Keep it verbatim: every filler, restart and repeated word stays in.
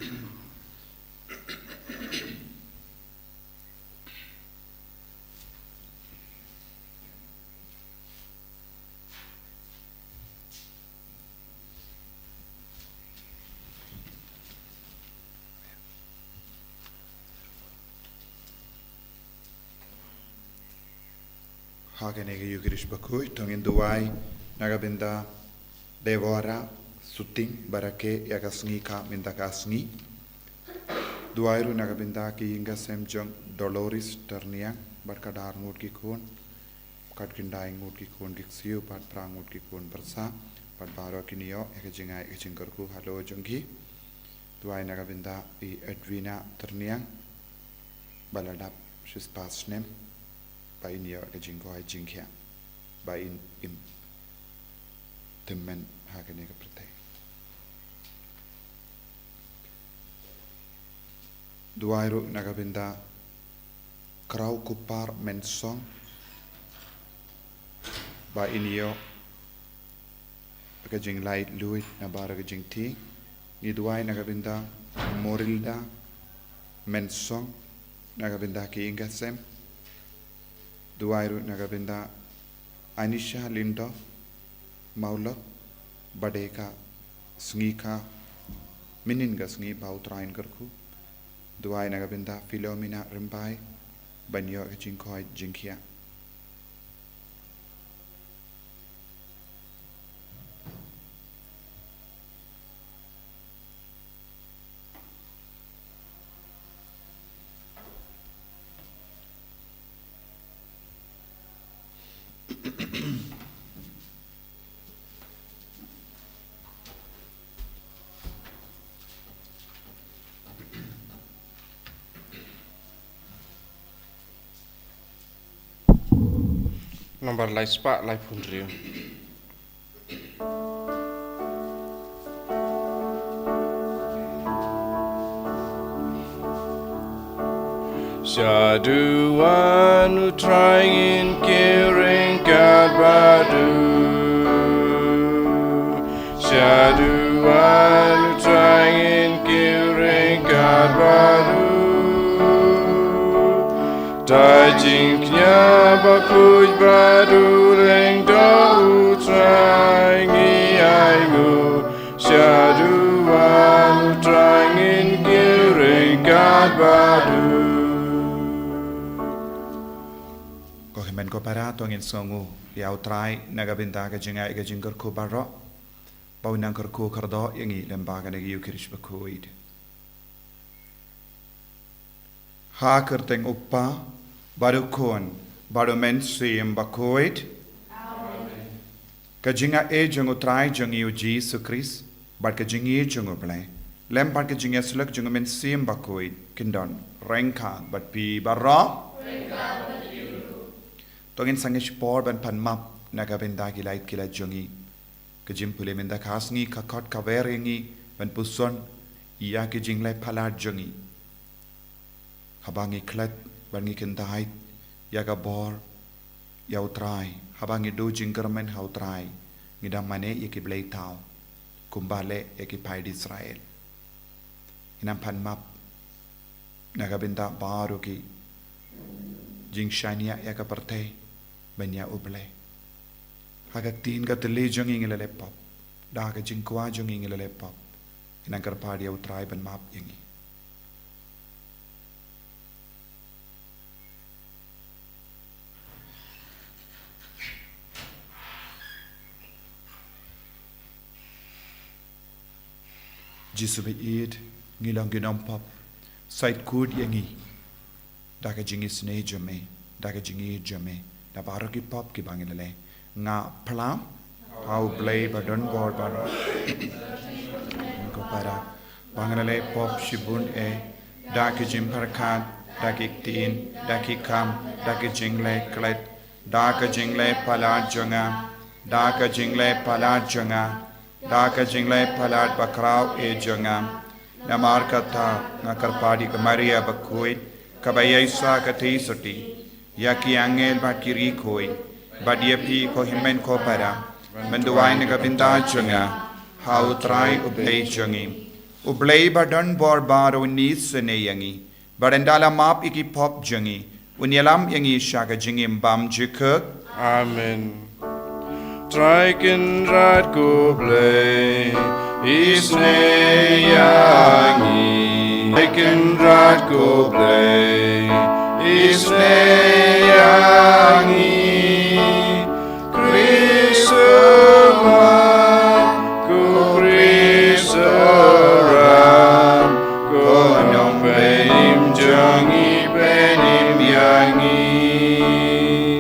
Ha kane ka Eucharist bakhuid, to ngin duwai na ka bynta Deborah Suting, ba rakhe ïa ka sngi ka mynta ka sngi. Duwai ruh na ka bynta ki ïing ki sem jong Dolores Tyrniang, bad ka dar ngut ki khun, khatkhyndai ngut ki khun ki ksiew, bad phra ngut ki khun pyrsa, bad baroh kin ïoh ïa ka jingai ka jingkyrkhu halor jong ki. Duwai na ka bynta i Edwina Tyrniang, ba la dap shispah snem, ba in ïoh ka jingkoit jingkhiah, ba in im tymmen ha kane ka pyrthei. Duwai ruh na ka bynta Kraw Kupar Mensong, ba in ïoh ka jinglaitluid na baroh ka jingthiah. Ngi duwai na ka bynta Morilda Mensong, na ka bynta ki ïing ki sem. Duwai ruh na ka bynta Anisha Lindor Maulot, ba dei ka sngi ka mynhynnin ka sngi ba U Trai un kyrkhu. Duwai na ka bynta Philomena Rymbai, ban ïoh ka jingkoit jingkhiah. Nombar lai spah laiphew hynriew. Shaduh wan U Trai ngin kiew ryngkat bad u. Shaduh wan U Trai ngin kiew ryngkat bad u. Da jingkñia bakhuid bad u lyngdoh U Trai ngi ainguh. Shaduh wan U Trai ngin kiew ryngkat bad u. Ko hynmen ko para, to ngin sngewnguh ïa U Trai na ka bynta ka jingai ka jingkyrkhu baroh ba u nang kyrkhu kyrdoh ïa ngi lyngba kane ka Eucharist bakhuid. Ha ka kyrteng U Kpa, bad U Khun, bad U Mynsiem Bakhuid. Amen. Ka jingaiei jong U Trai jong ngi U Jisu Khrist, bad ka jingïeit jong U Blei, lem bad ka jingïasyllok jong U Mynsiem Bakhuid, kin don ryngkat bad phi baroh. To ngin sangeh shipor ban pan map na ka bynta ki lait ki lait jong ngi. Ka jingpule mynta ka sngi ka khot ka wer ïa ngi ban puson ïa ki jingleh palat jong ngi. Haba ngi klet bad ngi kyntait ïa ka bor ïa U Trai, haba ngi duh jingkyrmen ha U Trai, ngi da mane ïa ki blei thaw kumba leh ïa ki paid Israel. Ngin nang pan map na ka bynta baroh ki jingshaniah ïa ka pyrthei ban ïa U Blei. Ha ka ktien ka thylli jong ngi ngi la leh pop, da ka jingkwah jong ngi ngi la leh pop. Ngin nang kyrpad ïa U Trai ban map ïa ngi. Jisu ba ïeit, ngi long ki nongpop, sa ïeit kut ïa ngi da ka jingisynei jong me, da ka jingïeit jong me, da baroh ki pop kiba ngi la leh. Nga phla ha U Blei ba don bor baroh, ko para, ba ngi la leh pop shibun eh, da ki jingpyrkhat, da ki ktien, da ki kam, da ki jingleh klet, da ka jingleh palat jong nga, da ka jingleh palat jong nga, da ka jingleh palat bakhraw eh jong nga. Namar kata nga kyrpad ïa ka Maria bakhuid, kaba ïaisah ka theisotti ïa ki angel bad ki riewkhuid, bad ïa phi ko hynmen ko para, ban duwai na ka bynta jong nga ha U Trai U Blei jong ngi. U Blei ba don bor baroh un isynei ïa ngi, ba ynda la map ïa ki pop jong ngi, un ïalam ïa ngi sha ka jingim bymjukut. Amen. Trai Kynrad ko Blei, isynei ïa ngi. Trai Kynrad ko Blei, isynei